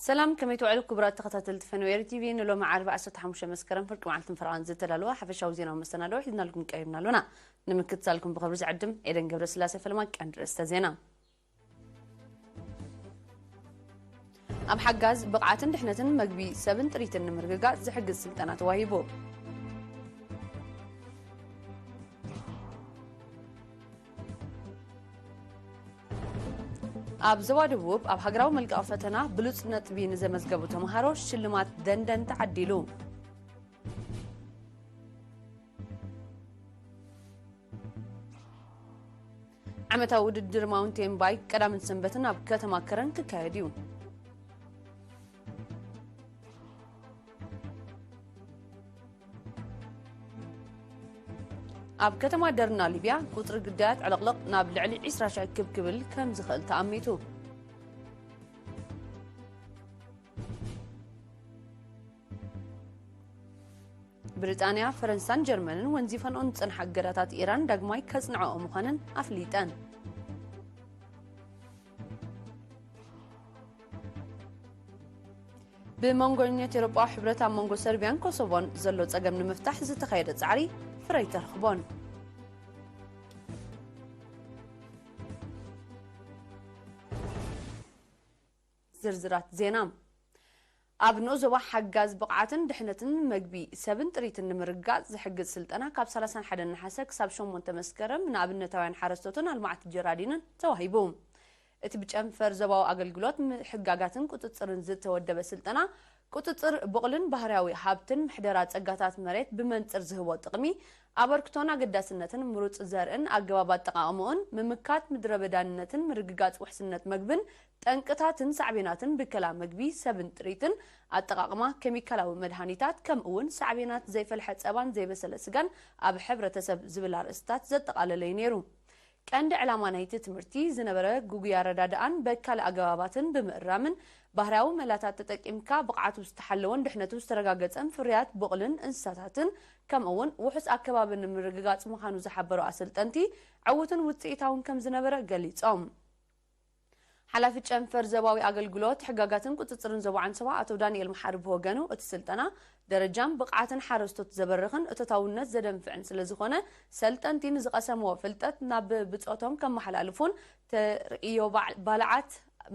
ሰላም፣ ከመይ ትውዕሉ ክቡራት ተኸታተልቲ ፈነወ ኤሪ ቲቪ? ንሎሚ ዓርቢ ዓሰርተ ሓሙሽተ መስከረም ፍርቂ መዓልትን ፈረቓን ዝተዳለወ ሓፈሻዊ ዜናዊ መሰናድኦ ሒዝናልኩም ቀሪብና ኣሎና። ንምክትታልኩም ብኽብሪ ዝዕድም ኤደን ገብረስላሴ። ፈለማ ቀንዲ ርእስተ ዜና። ኣብ ሓጋዝ ብቕዓትን ድሕነትን መግቢ ሰብን ጥሪትን ንምርግጋጽ ዝሕግዝ ስልጠና ተዋሂቡ። ኣብ ዞባ ደቡብ ኣብ ሃገራዊ መልቀቒ ፈተና ብሉጽ ነጥቢ ንዘመዝገቡ ተምሃሮ ሽልማት ደንደን ተዓዲሉ። ዓመታዊ ውድድር ማውንቴን ባይክ ቀዳምን ሰንበትን ኣብ ከተማ ከረን ክካየድ እዩ። ኣብ ከተማ ደርና ሊብያ ቁጽሪ ግዳያት ዕልቕልቕ ናብ ልዕሊ ዕስራ ሽሕ ክብ ክብል ከም ዝኽእል ተኣሚቱ። ብሪጣንያ፣ ፈረንሳን ጀርመንን ወንዚፈንኦን ዝጸንሓ እገዳታት ኢራን ዳግማይ ከጽንዐኦ ምዃነን ኣፍሊጠን። ብመንጎ ዩኒየት ኤውሮጳዊ ሕብረት ኣብ መንጎ ሰርቢያን ኮሶቮን ዘሎ ጸገም ንምፍታሕ ዝተኻየደ ጻዕሪ ፍረ ኣይተረኽቦን። ዝርዝራት ዜና። ኣብ ንኡስ ዞባ ሓጋዝ ብቕዓትን ድሕነትን መግቢ ሰብን ጥሪትን ንምርግጋጽ ዝሕግዝ ስልጠና ካብ ሰላሳን ሓደን ነሓሰ ክሳብ ሸሞንተ መስከረም ንኣብነታውያን ሓረስቶትን ኣልማዕቲ ጀራዲንን ተዋሂቡ። እቲ ብጨንፈር ዞባዊ ኣገልግሎት ምሕጋጋትን ቁጽጽርን ዝተወደበ ስልጠና፣ ቁጽጽር ቡቕልን ባህርያዊ ሃብትን ምሕደራ ጸጋታት መሬት ብመንጽር ዝህቦ ጥቕሚ፣ ኣበርክቶን ኣገዳስነትን ምሩጽ ዘርእን ኣገባብ ኣጠቓቕምኡን፣ ምምካት ምድረ በዳነትን ምርግጋጽ ውሕስነት መግብን፣ ጠንቅታትን ሳዕቤናትን ብከላ መግቢ ሰብን ጥሪትን፣ ኣጠቓቕማ ኬሚካላዊ መድሃኒታት፣ ከምኡ'ውን ሳዕቤናት ዘይፈልሐ ጸባን ዘይበሰለ ስጋን ኣብ ሕብረተሰብ ዝብል ኣርእስታት ዘጠቓለለ እዩ ነይሩ። ቀንዲ ዕላማ ናይቲ ትምህርቲ ዝነበረ ግጉይ ኣረዳድኣን በካል ኣገባባትን ብምእራምን፣ ባህርያዊ መላታት ተጠቂምካ ብቕዓቱ ዝተሓለወን ድሕነቱ ዝተረጋገጸን ፍርያት ቡቕልን እንስሳታትን፣ ከምኡ'ውን ውሑስ ኣከባቢ ንምርግጋጽ ምዃኑ ዝሓበሩ ኣሰልጠንቲ፣ ዕዉትን ውጽኢታውን ከም ዝነበረ ገሊጾም። ሓላፊ ጨንፈር ዞባዊ ኣገልግሎት ሕጋጋትን ቁጽጽርን ዞባ ዓንሰባ ኣቶ ዳንኤል መሓሪ ብወገኑ፣ እቲ ስልጠና ደረጃን ብቕዓትን ሓረስቶት ዘበርኽን እቶታውነት ዘደንፍዕን ስለ ዝኾነ፣ ሰልጠንቲ ንዝቐሰምዎ ፍልጠት ናብ ብጾቶም ከመሓላልፉን ተርእዮ ባዕ-፣ ባልዓት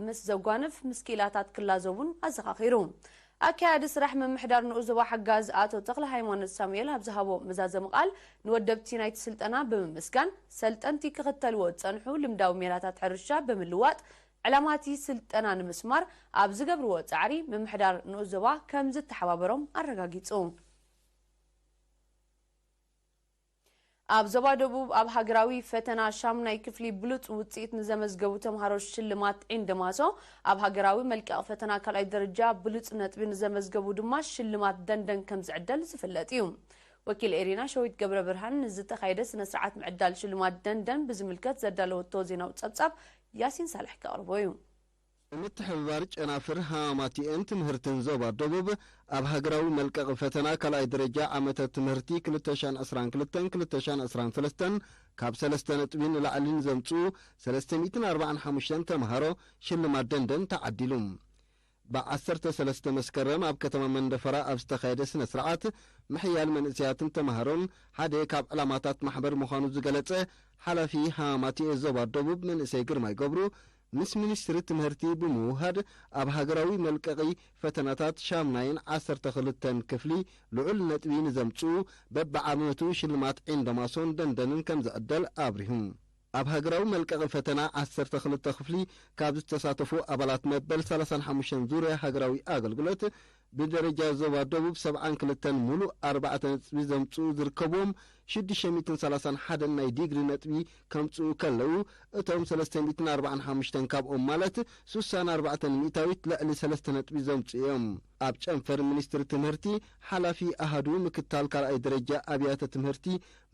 ምስ ዘጓንፍ ምስ ክኢላታት ክላዘቡን ኣዘኻኺሩ። ኣካያዲ ስራሕ ምምሕዳር ንኡስ ዞባ ሓጋዝ ኣቶ ተኽለ ሃይማኖት ሳሙኤል ኣብ ዝሃቦ መዛዘሚ ቃል፣ ንወደብቲ ናይቲ ስልጠና ብምምስጋን፣ ሰልጠንቲ ክኽተልዎ ዝጸንሑ ልምዳዊ ሜላታት ሕርሻ ብምልዋጥ፣ ዕላማ እቲ ስልጠና ንምስማር ኣብ ዝገብርዎ ጻዕሪ ምምሕዳር ንኡስ ዞባ ከም ዝተሓባበሮም ኣረጋጊጹ። ኣብ ዞባ ደቡብ ኣብ ሃገራዊ ፈተና ሻምናይ ክፍሊ ብሉጽ ውጽኢት ንዘመዝገቡ ተምሃሮ ሽልማት ዒንደማሶ፣ ኣብ ሃገራዊ መልቀቒ ፈተና ካልኣይ ደረጃ ብሉጽ ነጥቢ ንዘመዝገቡ ድማ ሽልማት ደንደን ከም ዝዕደል ዝፍለጥ እዩ። ወኪል ኤሪና ሸዊት ገብረ ብርሃን ንዝተኻየደ ስነ ስርዓት ምዕዳል ሽልማት ደንደን ብዝምልከት ዘዳለወቶ ዜናዊ ጸብጻብ ያሲን ሳልሕ ከቕርቦ እዩ። ብምትሕብባር ጨናፍር ሃማማትኤን ትምህርትን ዞባ ደቡብ፣ ኣብ ሃገራዊ መልቀቒ ፈተና ካልኣይ ደረጃ ዓመተ ትምህርቲ ክልተ ሺሕን ዕስራን ክልተን ክልተ ሺሕን ዕስራን ሰለስተን ካብ ሰለስተ ነጥቢ ንላዕሊ ንዘምጽኡ ሰለስተ ሚእትን ኣርባዓን ሓሙሽተን ተምሃሮ ሽልማት ደንደን ተዓዲሉ። ብዓሰርተ ሰለስተ መስከረም ኣብ ከተማ መንደፈራ ኣብ ዝተኻየደ ስነ ስርዓት፣ ምሕያል መንእሰያትን ተምሃሮን ሓደ ካብ ዕላማታት ማሕበር ምዃኑ ዝገለጸ ሓላፊ ሃማማትኤ ዞባ ደቡብ መንእሰይ ግርማይ ገብሩ፣ ምስ ሚኒስትሪ ትምህርቲ ብምውሃድ፣ ኣብ ሃገራዊ መልቀቒ ፈተናታት ሻምናይን ዓሰርተ ክልተን ክፍሊ ልዑል ነጥቢ ንዘምጽኡ፣ በብዓመቱ ሽልማት ዒንደማሶን ደንደንን ከም ዝዕደል ኣብሪሁ። ኣብ ሃገራዊ መልቀቒ ፈተና ዓሰርተ ክልተ ክፍሊ ካብ ዝተሳተፉ ኣባላት መበል ሰላሳን ሓሙሽተን ዙርያ ሃገራዊ ኣገልግሎት፣ ብደረጃ ዞባ ደቡብ ሰብዓን ክልተን ሙሉእ ኣርባዕተ ነጥቢ ዘምጽኡ ዝርከብዎም፣ ሽዱሽተ ሚእትን ሰላሳን ሓደን ናይ ዲግሪ ነጥቢ ከምጽኡ ከለዉ፣ እቶም ሰለስተ ሚእትን ኣርባዓን ሓሙሽተን ካብኦም፣ ማለት ሱሳን ኣርባዕተን ሚእታዊት፣ ልዕሊ ሰለስተ ነጥቢ ዘምጽኡ እዮም። ኣብ ጨንፈር ሚኒስትሪ ትምህርቲ፣ ሓላፊ ኣሃዱ ምክታል ካልኣይ ደረጃ ኣብያተ ትምህርቲ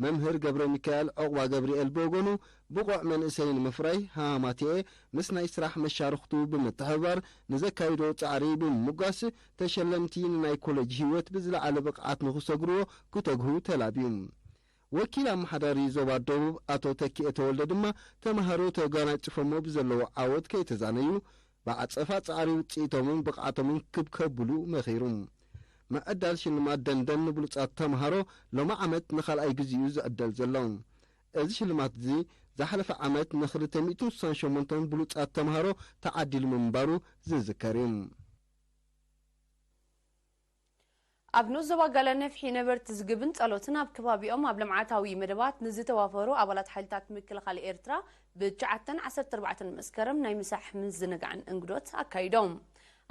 መምህር ገብረ ሚካኤል ዑቕባ ገብርኤል ብወገኑ፣ ብቑዕ መንእሰይ ንምፍራይ ሃማማትኤ ምስ ናይ ስራሕ መሻርኽቱ ብምትሕብባር ንዘካይዶ ጻዕሪ ብምምጓስ፣ ተሸለምቲ ንናይ ኮሌጅ ህይወት ብዝለዓለ ብቕዓት ንኽሰግርዎ ክተግሁ ተላብዩ። ወኪል ኣመሓዳሪ ዞባ ደቡብ ኣቶ ተኪኤ ተወልደ ድማ፣ ተምሃሮ ተጓናጺፎሞ ብዘለዎ ዓወት ከይተዛነዩ፣ ብዓጸፋ ጻዕሪ ውጽኢቶምን ብቕዓቶምን ክብ ከብሉ መኺሩ። ምዕዳል ሽልማት ደንደን ንብሉጻት ተምሃሮ ሎሚ ዓመት ንኻልኣይ ግዜኡ ዝዕደል ዘሎ። እዚ ሽልማት እዚ ዝሓለፈ ዓመት ን268 ብሉጻት ተምሃሮ ተዓዲሉ ምንባሩ ዝዝከር እዩ። ኣብ ንኡስ ዞባ ጋላ ነፍሒ ነበርቲ ዝግብን ጸሎትን ኣብ ከባቢኦም ኣብ ልምዓታዊ መደባት ንዝተዋፈሩ ኣባላት ሓይልታት ምክልኻል ኤርትራ ብትሽዓተን ዓሰርተ ኣርባዕተን መስከረም ናይ ምሳሕ ምዝንጋዕን እንግዶት ኣካይዶም።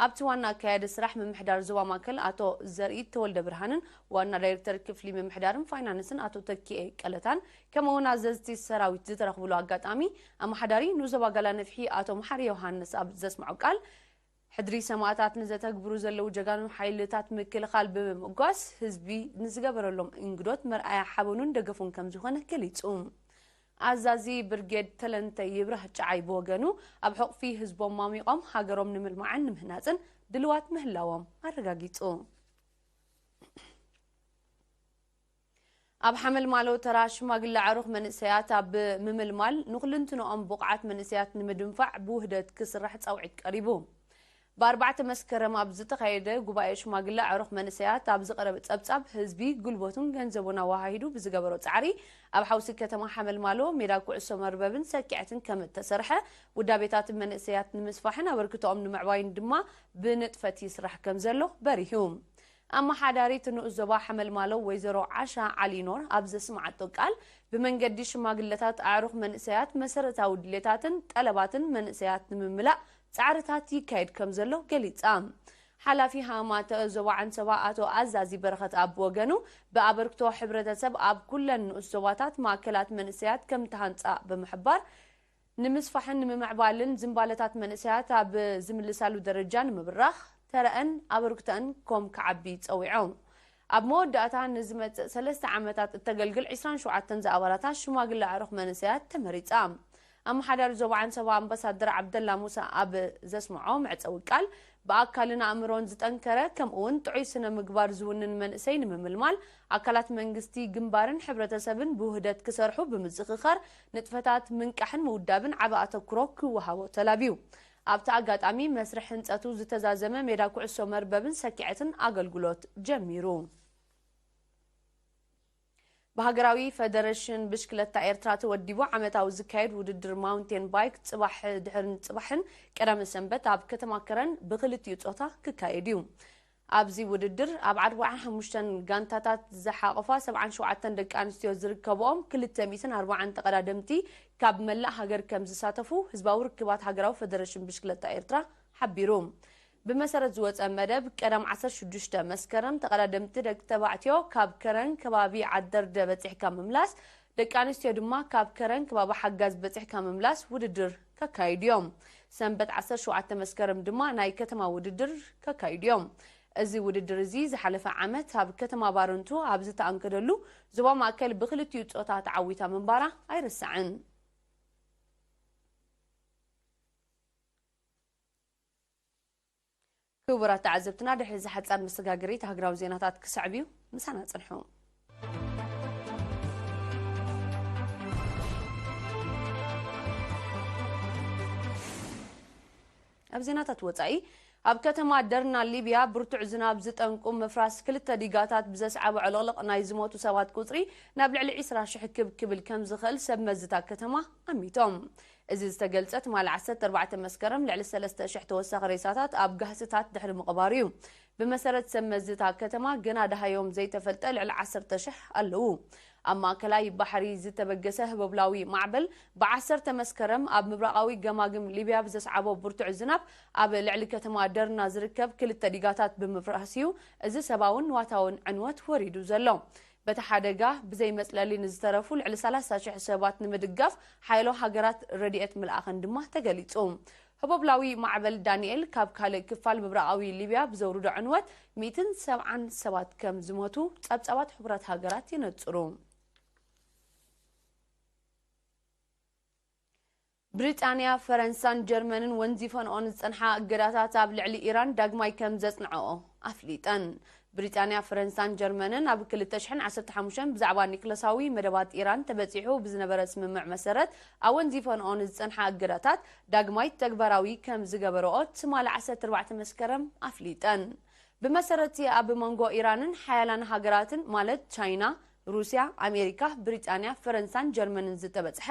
ኣብቲ ዋና ኣካያዲ ስራሕ ምምሕዳር ዞባ ማእከል ኣቶ ዘርኢ ተወልደ ብርሃንን ዋና ዳይሬክተር ክፍሊ ምምሕዳርን ፋይናንስን ኣቶ ተኪኤ ቀለታን ከምኡውን ኣዘዝቲ ሰራዊት ዝተረኽብሉ ኣጋጣሚ ኣመሓዳሪ ንኡስ ዞባ ጋላ ነፍሒ ኣቶ መሓሪ ዮሃንስ ኣብ ዘስምዖ ቃል ሕድሪ ሰማእታት ንዘተግብሩ ዘለዉ ጀጋኑ ሓይልታት ምክልኻል ብምምጓስ ህዝቢ ንዝገበረሎም እንግዶት መርኣያ ሓበኑን ደገፉን ከምዝኾነ ገሊጹ። ኣዛዚ ብርጌድ ተለንተ ይብራህ ጨዓይ ብወገኑ ኣብ ሕቑፊ ህዝቦም ማሚቖም ሃገሮም ንምልማዕን ንምህናጽን ድልዋት ምህላዎም ኣረጋጊጹ። ኣብ ሓመልማሎ ተራ ሽማግለ ኣዕሩኽ መንእሰያት ኣብ ምምልማል ንኹልንትንኦም ብቑዓት መንእሰያት ንምድንፋዕ ብውህደት ክስራሕ ጻውዒት ቀሪቡ። ብኣርባዕተ መስከረም ኣብ ዝተኻየደ ጉባኤ ሽማግለ ኣዕሩኽ መንእሰያት ኣብ ዝቐረበ ጸብጻብ ህዝቢ ጉልበቱን ገንዘቡን ኣወሃሂዱ ብዝገበሮ ጻዕሪ ኣብ ሓውሲ ከተማ ሓመልማሎ ሜዳ ኩዕሶ መርበብን ሰኪዐትን ከም እተሰርሐ ውዳቤታት መንእሰያት ንምስፋሕን ኣበርክቶኦም ንምዕባይን ድማ ብንጥፈት ይስራሕ ከም ዘሎ በሪሁ። ኣመሓዳሪት ንኡስ ዞባ ሓመልማሎ ወይዘሮ ዓሻ ዓሊኖር ኣብ ዘስምዓቶ ቃል ብመንገዲ ሽማግለታት ኣዕሩኽ መንእሰያት መሰረታዊ ድሌታትን ጠለባትን መንእሰያት ንምምላእ ጻዕርታት ይካየድ ከም ዘሎ ገሊጻ። ሓላፊ ሃማተ ዞባ ዓንሰባ ኣቶ ኣዛዚ በረኸት ኣብ ወገኑ ብኣበርክቶ ሕብረተሰብ ኣብ ኩለን ንኡስ ዞባታት ማእከላት መንእሰያት ከም ተሃንጻ ብምሕባር ንምስፋሕን ንምምዕባልን ዝንባለታት መንእሰያት ኣብ ዝምልሳሉ ደረጃ ንምብራኽ ተረአን ኣበርክተን ኮም ክዓቢ ጸዊዖም። ኣብ መወዳእታ ንዝመጽእ ሰለስተ ዓመታት እተገልግል ዕስራን ሸውዓተን ዝኣባላታ ሽማግለ ኣዕሩኽ መንእሰያት ተመሪጻ። ኣመሓዳሪ ዞባ ዓንሰባ ኣምባሳደር ዓብደላ ሙሳ ኣብ ዘስምዖ መዕጸዊ ቃል ብኣካልን ኣእምሮን ዝጠንከረ ከምኡውን ጥዑይ ስነ ምግባር ዝውንን መንእሰይ ንምምልማል ኣካላት መንግስቲ ግንባርን ሕብረተሰብን ብውህደት ክሰርሑ ብምዝኽኻር ንጥፈታት ምንቃሕን ምውዳብን ዓቢ ኣተኩሮ ክወሃቦ ተላብዩ። ኣብቲ ኣጋጣሚ መስርሕ ህንጸቱ ዝተዛዘመ ሜዳ ኩዕሶ መርበብን ሰኪዐትን ኣገልግሎት ጀሚሩ። ብሃገራዊ ፈደረሽን ብሽክለታ ኤርትራ ተወዲቡ ዓመታዊ ዝካየድ ውድድር ማውንቴን ባይክ ጽባሕ ድሕርን ጽባሕን ቀዳመ ሰንበት ኣብ ከተማ ከረን ብክልቲኡ ጾታ ክካየድ እዩ። ኣብዚ ውድድር ኣብ ኣርባዓን ሓሙሽተን ጋንታታት ዝሓቖፋ ሰብዓን ሸውዓተን ደቂ ኣንስትዮ ዝርከብኦም ክልተ ሚእትን ኣርባዓን ተቐዳደምቲ ካብ መላእ ሃገር ከም ዝሳተፉ ህዝባዊ ርክባት ሃገራዊ ፈደረሽን ብሽክለታ ኤርትራ ሓቢሩ። ብመሰረት ዝወጸ መደብ ቀዳም ዓሰርተ ሽዱሽተ መስከረም ተቐዳደምቲ ደቂ ተባዕትዮ ካብ ከረን ከባቢ ዓደርደ በጺሕካ ምምላስ፣ ደቂ ኣንስትዮ ድማ ካብ ከረን ከባቢ ሓጋዝ በጺሕካ ምምላስ ውድድር ከካይዱ እዮም። ሰንበት ዓሰርተ ሸውዓተ መስከረም ድማ ናይ ከተማ ውድድር ከካይዱ እዮም። እዚ ውድድር እዚ ዝሓለፈ ዓመት ኣብ ከተማ ባረንቱ ኣብ ዝተኣንገደሉ ዞባ ማእከል ብክልቲኡ ጾታ ተዓዊታ ምንባራ ኣይርሳዕን። ክቡራት ተዓዘብትና፣ ድሕሪ እዚ ሓጻር መሰጋገሪት ሃገራዊ ዜናታት ክስዕብ እዩ። ምሳና ጽንሑ። ኣብ ዜናታት ወጻኢ፣ ኣብ ከተማ ደርና ሊብያ ብርቱዕ ዝናብ ዝጠንቁ ምፍራስ ክልተ ዲጋታት ብዘስዓቦ ዕልቕልቕ ናይ ዝሞቱ ሰባት ቁጽሪ ናብ ልዕሊ ዕስራ ሽሕ ክብ ክብል ከም ዝኽእል ሰብ መዝታ ከተማ ኣሚቶም። እዚ ዝተገልጸ ትማሊ ዓሰርተ ኣርባዕተ መስከረም ልዕሊ ሰለስተ ሽሕ ተወሳኺ ሬሳታት ኣብ ጋህስታት ድሕሪ ምቕባሩ እዩ። ብመሰረት ሰብ መዝታ ከተማ፣ ገና ደሃዮም ዘይተፈልጠ ልዕሊ ዓሰርተ ሽሕ ኣለዉ። ኣብ ማእከላይ ባሕሪ ዝተበገሰ ህቦብላዊ ማዕበል ብዓሰርተ መስከረም ኣብ ምብራቓዊ ገማግም ሊብያ ብዘስዓቦ ብርቱዕ ዝናብ ኣብ ልዕሊ ከተማ ደርና ዝርከብ ክልተ ዲጋታት ብምፍራስ እዩ እዚ ሰብኣውን ንዋታውን ዕንወት ወሪዱ ዘሎ። በቲ ሓደጋ ብዘይ መጽለሊ ንዝተረፉ ልዕሊ ሰላሳ ሽሕ ሰባት ንምድጋፍ ሓያሎ ሃገራት ረድኤት ምልኣኸን ድማ ተገሊጹ። ህቦብላዊ ማዕበል ዳንኤል ካብ ካልእ ክፋል ምብራቓዊ ሊብያ ብዘውርዶ ዕንወት ሚእትን ሰብዓን ሰባት ከም ዝሞቱ ጸብጻባት ሕቡራት ሃገራት ይነጽሩ። ብሪጣንያ፣ ፈረንሳን ጀርመንን ወንዚፈንኦን ዝጸንሓ እገዳታት ኣብ ልዕሊ ኢራን ዳግማይ ከም ዘጽንዐኦ ኣፍሊጠን። ብሪጣንያ፣ ፈረንሳን ጀርመንን ኣብ ክልተ ሽሕን ዓሰርተ ሓሙሽተን ብዛዕባ ኒክለሳዊ መደባት ኢራን ተበጺሑ ብዝነበረ ስምምዕ መሰረት፣ ኣወንዚፈንኦን ዝጸንሓ እገዳታት ዳግማይ ተግባራዊ ከም ዝገበረኦ ትማሊ ዓሰርተ ኣርባዕተ መስከረም ኣፍሊጠን። ብመሰረት'ቲ ኣብ መንጎ ኢራንን ሓያላን ሃገራትን ማለት ቻይና፣ ሩስያ፣ ኣሜሪካ፣ ብሪጣንያ፣ ፈረንሳን ጀርመንን ዝተበጽሐ፣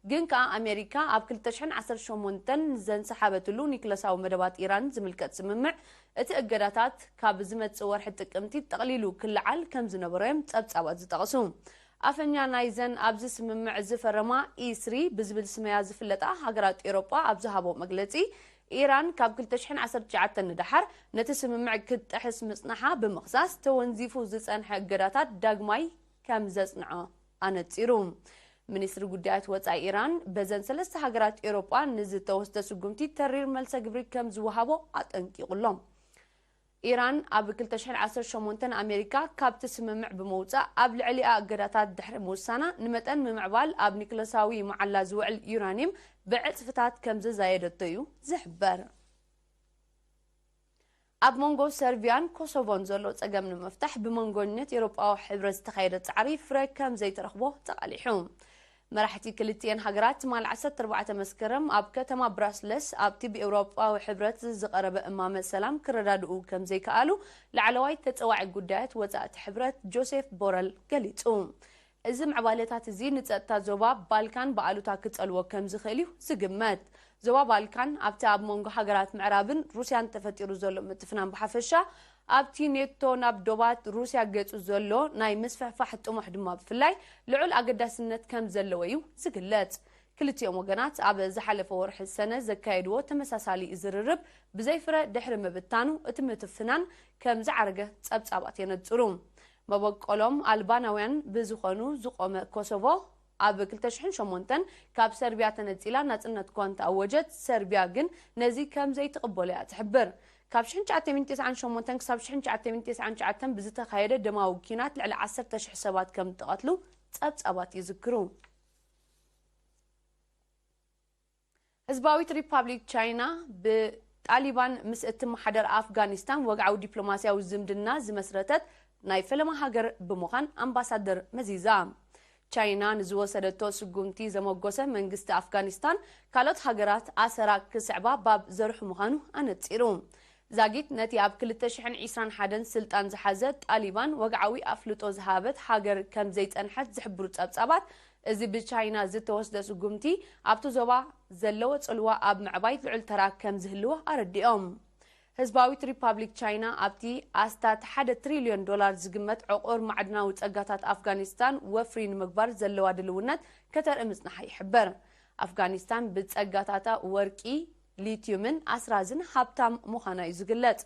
ግን ከኣ ኣሜሪካ ኣብ ክልተ ሽሕን ዓሰርተ ሸሞንተን ንዘንሰሓበትሉ ኒክለሳዊ መደባት ኢራን ዝምልከት ስምምዕ፣ እቲ እገዳታት ካብ ዝመጽእ ወርሒ ጥቅምቲ ጠቕሊሉ ክለዓል ከም ዝነበሮ እዮም ጸብጻባት ዝጠቕሱ። ኣፈኛ ናይዘን ኣብዚ ስምምዕ ዝፈረማ ኢስሪ ብዝብል ስመያ ዝፍለጣ ሃገራት ኤውሮጳ ኣብ ዝሃቦ መግለጺ፣ ኢራን ካብ ክልተ ሽሕን ዓሰርተ ትሽዓተን ንደሓር ነቲ ስምምዕ ክትጥሕስ ምጽንሓ ብምኽሳስ፣ ተወንዚፉ ዝጸንሐ እገዳታት ዳግማይ ከም ዘጽንዖ ኣነጺሩ። ሚኒስትሪ ጉዳያት ወጻኢ ኢራን፣ በዘን ሰለስተ ሃገራት ኤውሮጳ ንዝተወስደ ስጉምቲ ተሪር መልሰ ግብሪ ከም ዝወሃቦ ኣጠንቂቑ ኣሎ። ኢራን ኣብ ክልተ ሽሕን ዓሰርተ ሸሞንተን ኣሜሪካ ካብቲ ስምምዕ ብምውጻእ ኣብ ልዕሊኣ እገዳታት ድሕሪ ምውሳና፣ ንመጠን ምምዕባል ኣብ ኒክለሳዊ መዓላ ዝውዕል ዩራኒየም ብዕጽፍታት ከም ዘዛየደቶ እዩ ዝሕበር። ኣብ መንጎ ሰርቢያን ኮሶቮን ዘሎ ጸገም ንምፍታሕ ብመንጎ ነት ኤውሮጳዊ ሕብረት ዝተኻየደ ጻዕሪ ፍረ ከም ዘይተረኽቦ ተቓሊሑ። መራሕቲ ክልቲኤን ሃገራት ትማል ዓሰርተ ኣርባዕተ መስከረም ኣብ ከተማ ብራስለስ ኣብቲ ብኤውሮጳዊ ሕብረት ዝቐረበ እማመ ሰላም ክረዳድኡ ከም ዘይከኣሉ ላዕለዋይ ተጸዋዒ ጉዳያት ወጻእቲ ሕብረት ጆሴፍ ቦረል ገሊጹ። እዚ ምዕባለታት እዚ ንጸጥታ ዞባ ባልካን ብኣሉታ ክጸልዎ ከም ዝኽእል እዩ ዝግመት። ዞባ ባልካን ኣብቲ ኣብ መንጎ ሃገራት ምዕራብን ሩስያን ተፈጢሩ ዘሎ ምትፍናን ብሓፈሻ፣ ኣብቲ ኔቶ ናብ ዶባት ሩስያ ገጹ ዘሎ ናይ ምስፍሕፋሕ ጥሙሕ ድማ ብፍላይ ልዑል ኣገዳስነት ከም ዘለዎ እዩ ዝግለጽ። ክልቲኦም ወገናት ኣብ ዝሓለፈ ወርሒ ሰነ ዘካየድዎ ተመሳሳሊ ዝርርብ ብዘይፍረ ድሕሪ ምብታኑ፣ እቲ ምትፍናን ከም ዝዓረገ ጸብጻባት የነጽሩ። መበቆሎም ኣልባናውያን ብዝኾኑ ዝቖመ ኮሶቮ፣ ኣብ ክልተ ሽሕን ሸሞንተን ካብ ሰርቢያ ተነጺላ ናጽነት እኳ እንተኣወጀት፣ ሰርቢያ ግን ነዚ ከም ዘይትቕበሎ እያ ትሕብር። ካብ ሽሕን ትሽዓተ ሚእትን ተስዓን ሸሞንተን ክሳብ ሽሕን ትሽዓተ ሚእትን ተስዓን ትሽዓተን ብዝተኻየደ ደማዊ ኲናት ልዕሊ ዓሰርተ ሽሕ ሰባት ከም እተቐትሉ ጸብጻባት ይዝክሩ። ህዝባዊት ሪፓብሊክ ቻይና ብጣሊባን ምስ እትመሓደር ኣፍጋኒስታን ወግዓዊ ዲፕሎማስያዊ ዝምድና ዝመስረተት ናይ ፈለማ ሃገር ብምዃን ኣምባሳደር መዚዛ። ቻይና ንዝወሰደቶ ስጉምቲ ዘመጎሰ መንግስቲ ኣፍጋኒስታን፣ ካልኦት ሃገራት ኣሰራ ክስዕባ ባብ ዘርሑ ምዃኑ ኣነጺሩ። ዛጊት ነቲ ኣብ ክልተ ሽሕን ዕስራን ሓደን ስልጣን ዝሓዘ ጣሊባን ወግዓዊ ኣፍልጦ ዝሃበት ሃገር ከም ዘይጸንሐት ዝሕብሩ ጸብጻባት፣ እዚ ብቻይና ዝተወስደ ስጉምቲ ኣብቲ ዞባ ዘለዎ ጽልዋ ኣብ ምዕባይ ልዑል ተራ ከም ዝህልዎ ኣረዲኦም። ህዝባዊት ሪፓብሊክ ቻይና ኣብቲ ኣስታት ሓደ ትሪልዮን ዶላር ዝግመት ዕቑር ማዕድናዊ ጸጋታት ኣፍጋኒስታን ወፍሪ ንምግባር ዘለዋ ድልውነት ከተርኢ ምጽንሓ ይሕበር። ኣፍጋኒስታን ብጸጋታታ ወርቂ፣ ሊትዩምን ኣስራዝን ሃብታም ምዃና እዩ ዝግለጽ።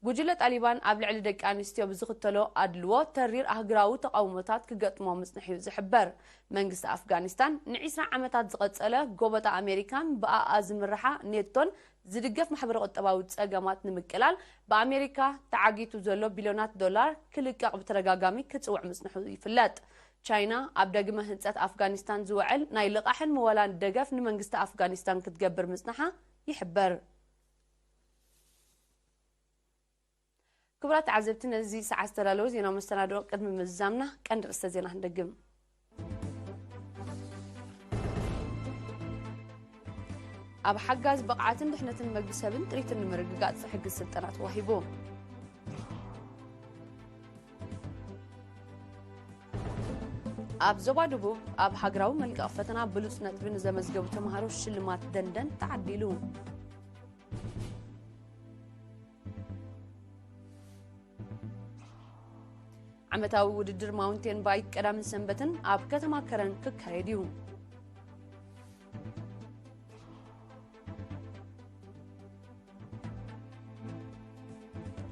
ጉጅለ ጣሊባን ኣብ ልዕሊ ደቂ ኣንስትዮ ብዝኽተሎ ኣድልዎ ተሪር ኣህጉራዊ ተቓውሞታት ክገጥሞ ምጽንሑ እዩ ዝሕበር። መንግስቲ ኣፍጋኒስታን ንዒስራ ዓመታት ዝቐጸለ ጎበጣ ኣሜሪካን ብኣኣ ዝምርሓ ኔቶን ዝድገፍ ማሕበረ ቁጠባዊ ጸገማት ንምቅላል ብኣሜሪካ ተዓጊቱ ዘሎ ቢልዮናት ዶላር ክልቀቕ ብተደጋጋሚ ክጽውዕ ምጽንሑ ይፍለጥ። ቻይና ኣብ ደግመ ህንጸት ኣፍጋኒስታን ዝውዕል ናይ ልቓሕን ምወላን ደገፍ ንመንግስቲ ኣፍጋኒስታን ክትገብር ምጽንሓ ይሕበር። ክቡራት ተዓዘብቲ፣ ነዚ ሰዓት ዝተዳለወ ዜና መሰናድኦ ቅድሚ ምዝዛምና ቀንዲ ርእስተ ዜና ክንደግም። ኣብ ሓጋዝ ብቕዓትን ድሕነትን መግቢ ሰብን ጥሪትን ንምርግጋጽ ዝሕግዝ ስልጠና ተዋሂቡ። ኣብ ዞባ ደቡብ ኣብ ሃገራዊ መልቀቕ ፈተና ብሉጽ ነጥቢ ንዘመዝገቡ ተምሃሮ ሽልማት ደንደን ተዓዲሉ። ዓመታዊ ውድድር ማውንቴን ባይክ ቀዳምን ሰንበትን ኣብ ከተማ ከረን ክካየድ እዩ።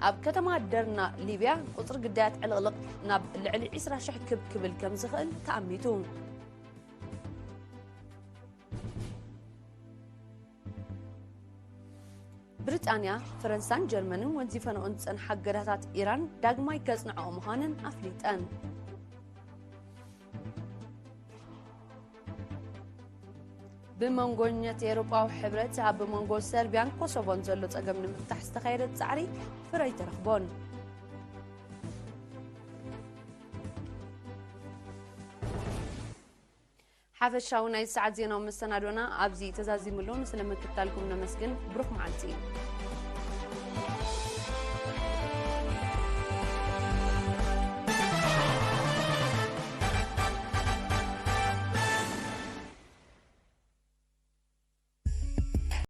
ኣብ ከተማ ደርና ሊብያ ቁጽሪ ግዳያት ዕልቕልቕ ናብ ልዕሊ ዕስራ ሽሕ ክብ ክብል ከም ዝኽእል ተኣሚቱ። ብሪጣንያ፣ ፈረንሳን ጀርመንን ወንዚፈንኦን ዝጸንሓ እገዳታት ኢራን ዳግማይ ከጽንዐኦ ምዃነን ኣፍሊጠን። ብመንጎኛት ኤውሮጳዊ ሕብረት ኣብ መንጎ ሰርቢያን ኮሶቮን ዘሎ ጸገም ንምፍታሕ ዝተኻየደ ጻዕሪ ፍረ ኣይተረኽቦን። ሓፈሻዊ ናይ ሰዓት ዜናዊ መሰናዶና ኣብዚ ተዛዚሙሉ። ንስለ ምክትታልኩም ነመስግን። ብሩኽ መዓልቲ።